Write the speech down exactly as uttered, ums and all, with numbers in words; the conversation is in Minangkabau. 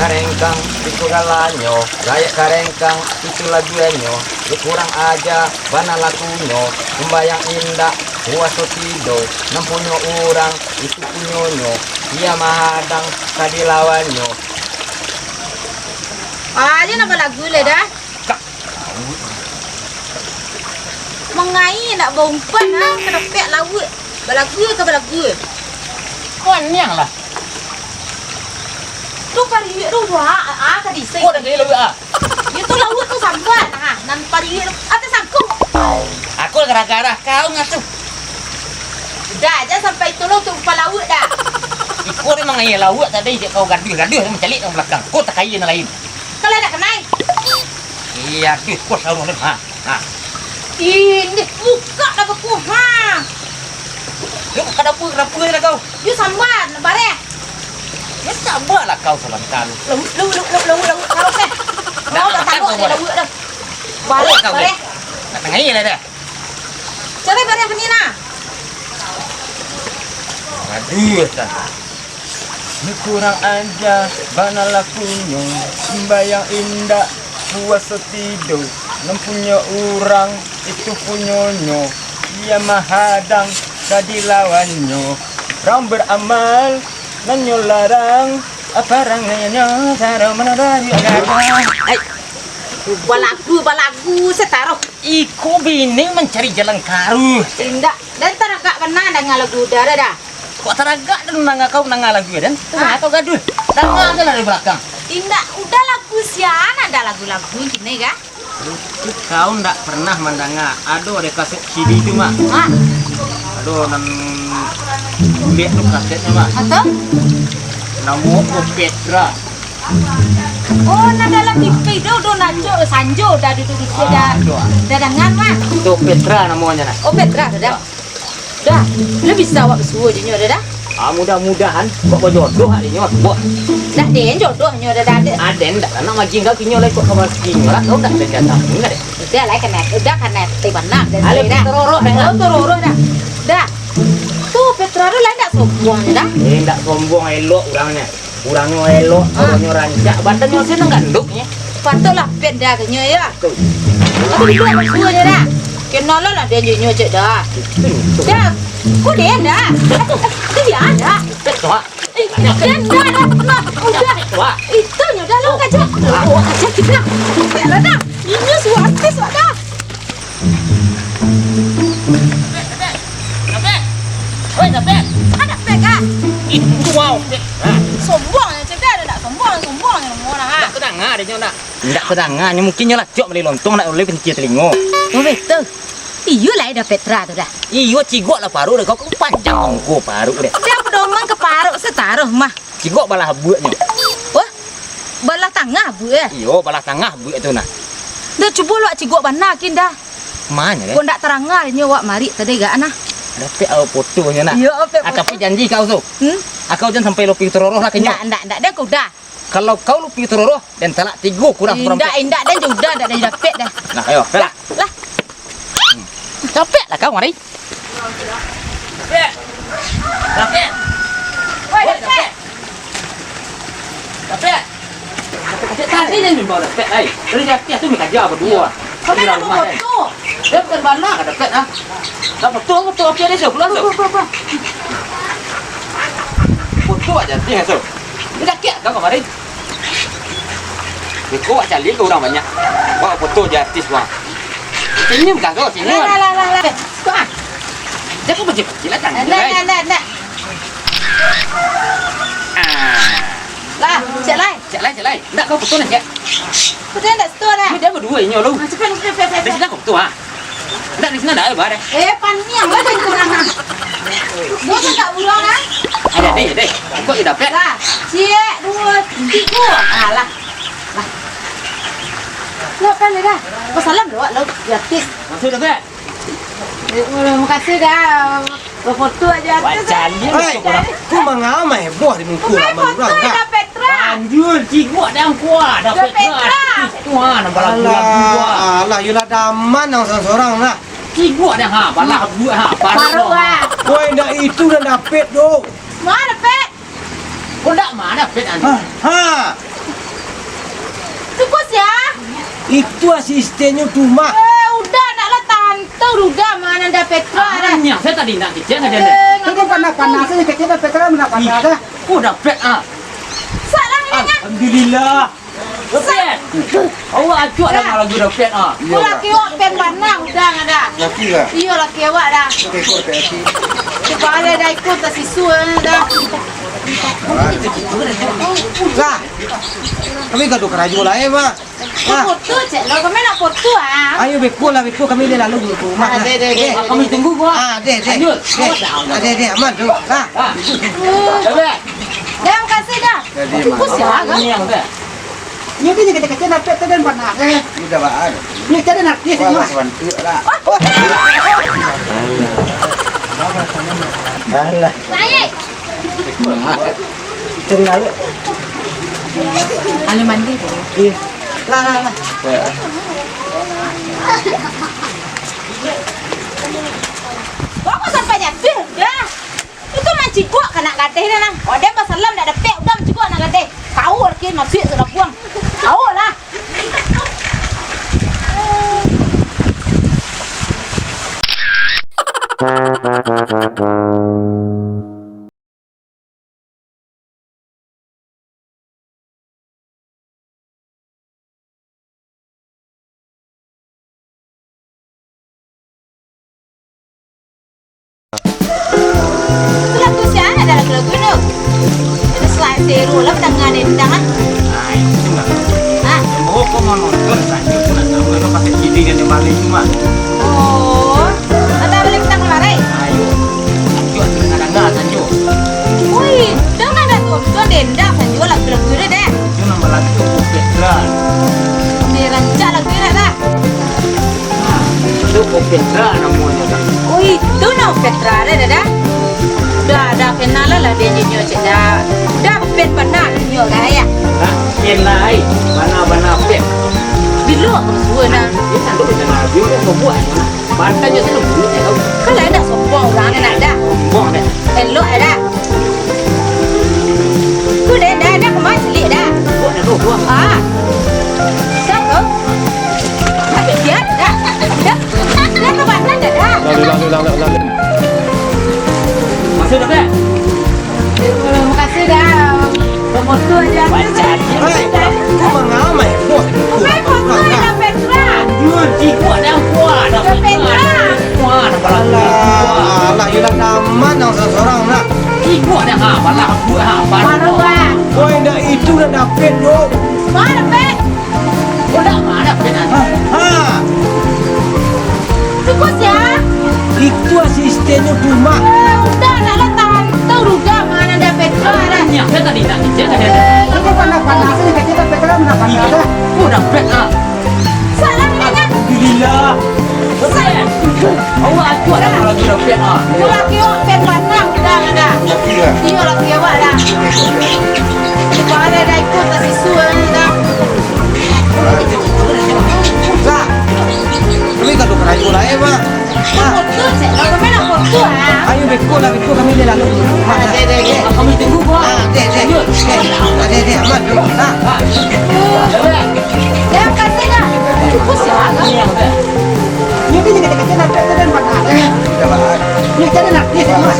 Karengkang, itu galanyo, rakyat Karengkang, itu laguanyo, yo kurang aja, bana lakunyo, sumbayang indak, puaso tido, nan punyo urang, itu punyonyo, dia mahadang, ka dilawannyo. Aja nak balagu le dah. Mangai nak baumpan, ha, ka dapek lauak. Balagu ka balagu. Kau aniang lah. Tu pariuak tu, wak, ah, ka disek. Kau dah jadi lauak, ah? Yo tu lauak tu sambuan, ha, nan pariuak tu. Ateh sangkung. Aku gara-gara kau ngasuh. Dah, jan sampai tu lo tu rupa lauak dah. Iko dia mangai lauak tadi, dek kau gaduh-gaduh mancaliak dalam balakang. Kau takaia nan lain. Kalau dak kanai. Iya, duh, kau saruah tu, ha. Ha. Ini buka dah beku, ha. Yo, ka dapua, ka dapua je lah kau. Yo, sambuan, bareh. Yo, sabarlah kau salangkah lu. Lauak, lauak, lauak, lauak, lauak, lauak, tarok deh. Dah, kau dah tarok deh, bareh. Lauak kau, bareh. Nak tangah lah dah. Cari bareh kini nah. Aduh, dah. Ni kurang aja, bana lakunyo, sumbayang indak, puaso tido, nan punyo urang, itu punyonyo, dia mahadang, ka dilawannyo, urang baramal, nan nyo larang, apa rangainyo, caro mano dari agama. Ai, balagu, balagu, sataruh. Iko bini mancari jalan karuah. Indak, dan taragak bana danga lagu Uda dah. Kok taragak dan nanga kau nanga lagu, den? Tu nanga kau gaduah. Danga je lah dari balakang. Indak, Uda lagu sia nan ado lagu-lagu kini, kah? Kau ndak pernah mandanga ado dek kaset C D tu, Mak? Ha? Ado nan buliak tu kasetnyo, Mak. Ato? Namo ko Petra. Oh, nan dalam T V tu, do naco sanjo, dah duduak-duduak, dah, dah dangan, Mak. Tu Petra namonyo, nak. Oh, Petra, dah. Dah, lo bisa awak basuo jo nyo dah, dah. Ah, mudah-mudahan kok bajodoh ari nyo, kok. Dah, den jodoh nyo dah, dah, dah. Ah, den dak nak majing kau kinyo lai kok ka basuo kinyo lah, kau dak den datang, ingat deh. Udah lah, kanai, udah kanai, teh bana, dah. Ale, dah. Tororo, dah. Oh, tororo, dah. Dah. Tu, Petra tu lai dak sombong nyo, dah. Eh, dak sombong, elok urangnyo. Urangnyo elok, baruanyo rancak, badannyo se nan gandok nyo. Patuiklah pet dah ka nyo, yo. Tu. Tapi itu lah basuo nyo dah. Kena lo lah den jo nyo cek dah. Dah. Ko den dah. Ko den dah. Pet tu, ha? Eh, den dah, dah. Nah, udah. Itu nyo dah lo kaja. Lo kaja kita. Pet lah dah. Inyo suah artis lah dah. Dapek, dapek. Dapek. Oi, dapek. Ah, dapek kah? Ih, itu wow, dapek. Ha. Sombong nyo, cegah dah dak sombong, sombong nyo rumah orang, ha. Dak tadanga dek nyo, dak. Dak tadanga, nyo mungkin nyo lah cok bali lontong, dak ulih pancie talingo. Oh, betul. Iyo lah, dah Petra tu dah. Iyo, cigok lah paruik dah kau, kau panjang ongko paruik deh. Dah pedomang ka paruik sataruh mah. Cigok balah buaknyo. Wah, balah tangah buak, eh? Iyo, balah tangah buak tu nah. Dah, cubo lo cigok bana kin dah. Manyo deh? Kok ndak taranga nyo wak marik tadi gak nah. Dapek au fotonyo nah. Iyo, dapek foto. Ah, tapi janji kau tu. Hmm? Akau jan sampai lopi tororoh lah ka nyo. Ndak, ndak, ndak, dah kau dah. Kalau kau lopi tororoh, den talak tigo kurang, kurang. Indak, indak, den jo udah, ndak, den dapek dah. Nah, ayo, lah. Lah. Capek lah kau mari. Dapek. Dapek. Woi, Dapek. Dapek. Dapek, tadi jan dibawa Dapek, ai. Tadi Dapek tu mikaja baduo. Kau nak foto? Dia bukan bana ka Dapek, ah. Nak foto, foto api ada, so. Pulang, so. Foto aja, artis, so. Dia sakit kau kemarin. Beko wak caliak ka urang banyak. Wak foto jo artis wak. Senyum kah kau? Senyum. Lah, lah, lah, lah. Kau ah. Jangan kau pacik-pacik lah, kan. Ndak, ndak, ndak, ndak. Ah. Lah, cek lai. Cek lai, cek lai. Ndak kau foto nah, cek. Foto ndak situ dah. Dia berdua inyo lu. Ah, cepat, cepat, cepat, cepat. Di sini aku foto, ah. Ndak, di sini ndak ada, bah, deh. Eh, paniang lah dari tengah. Gua tu tak buang, ah. Ada, deh, deh. Kok dia dapet? Lah, ciek, dua, tiga. Alah. Lah. Lo kan dah. Kau salam lo, lo gratis. Masuk dapet? Eh, makasih dah. Lo foto aja. Wah, caliak. Hei, kau mangamai boh di muka ramai orang dah. Petra. Anjur, cigok dah kuah. Dah Petra. Artis kuah, nampak lagu-lagu kuah. Alah, alah, yolah daman nang sorang-sorang lah. Cigok dah, ha, balah buak, ha, baru, ha. Woi, ndak itu dah dapet tu. Mana dapet? Kau ndak mana dapet, anjir? Ha, ha. Itu asistennyo tu, Mak. Eh, udah, nak lah tantu, udah, mana ada Petra dah. Aneh, saya tadi nak kecek saja, eh, dah. Itu panas-panas saja, kecek dah, Petra mana panas dah. Ih, udah, Pet, ah. Salah ni, kan? Alhamdulillah. Pet. Awak acok dah lagu dah, Pet, ah. Kau laki awak pen bana, udah, ada. Laki kah? Iyo, laki awak dah. Oke, kau laki. Cuba ada dah ikut, tak sisu, eh, dah. Lah. Kami gaduh karajo lah, eh, Mak. Nah. Foto, cek lo, kami nak foto, ah. Ayo, beko lah, beko. Kami dia lalu dulu, Mak. Ah, deh, deh, deh, deh. Kami tunggu, Mak. Ah, deh, deh. Lanjut. Deh. Ah, deh, deh. Aman tu. Nah. Ah. Dah, Bek. Dah, makasih dah. Jadi, Mak. Bos ya, kan? Ini yang, Bek. Ini dia kecil-kecil, nak pet tu dan panas, eh. Ini dah, Bang. Ini cari nak, dia semua. Wah, sebantuk lah. Alah. Baik. Cari lalu. Alu mandi tu. Iya. Lah, lah, lah. Kok sampai jatuh dah? Itu mancigok ka anak gadih ni nah. Kok den basalam dak dapek, udah mancigok anak gadih. Kau lagi masuk sudah buang. Kau lah. Itu lagu sia, ada lagu-lagu tu. Itu selain seru lah, petang dengan endang ah. Ah, itu lah. Hah? Oh, kau mau nonton, Sanjo pun nak tahu, kalau pakai C D dan dia balik cuma. Oh, ada balik petang kemarin? Ayo. Cuma dengar-dengar, Sanjo. Wih, dah mana tu? Tuan dendam, Sanjo, lagu-lagu dia deh. Itu nama lagu Petra. Dia rancak lagu dia dah. Nah, itu Petra namanya, Kak. Oh, itu nama Petra deh, dah. Udah ada kenal lah, dia nyanyi cek dah. Udah pen benar nyanyi gaya. Nah, pen lah, ai. Bana-bana pen. Di luar kau suruh dah. Dia tak ada kenal, dia buat. Batang je selalu bunyi kau. Kalau ada sombong orang ni nak dah. Sombong deh. Elok dah. Tu deh, dah, dah, kemai selik dah. Buat dah, buat. Ah. Siapa? Habis dia dah. Dah. Dah ke batang dah, dah. Lalu, lalu, lalu, lalu. Masuk dah, Bek? Makasih dah. Foto aja. Baca aja. Hei, kau mangamai, bos. Bukan foto, ada Petra. Cigok dah kuat, dah Petra. Kuat, dah. Alah, alah, yelah, aman yang seorang nak. Cigok dah, ha, balah, buat, ha, balah. Baru, Bang. Kau indak itu dah dapet, Dok. Mana, Bek? Udah, mana Petra? Ha, ha. Cukup ya? Itu asistennyo tu, Mak. Eh, udah, nak lah tahan. Tahu udah, mana ada Petra dah. Nyak, saya tadi nak, saya tadi ada. Eh, itu panas-panas ni, kecil Petra mana panas dah. Udah, Petra. Salah ni, Nyak. Alhamdulillah. Salah. Awak acok dah kalau sudah Petra. Laki awak pen batang, udah, udah. Iya, laki awak dah. Kepala dah ikut, tak sisu dah. Lah, kami gaduh karajo lah, eh, Mak. Mak. Foto, cek lah. Kami nak foto, ah. Ayo, beko lah, beko. Kami dia lalu dulu. Ah, deh, deh, deh. Kami tunggu, Mak. Ah, deh, deh. Deh. Ah, deh, deh. Aman tu. Ah. Dah, kasih dah. Pusing lah. Ini dia kecil-kecil, nak pet tu dan panas, eh. Ini cari nak, dia semua.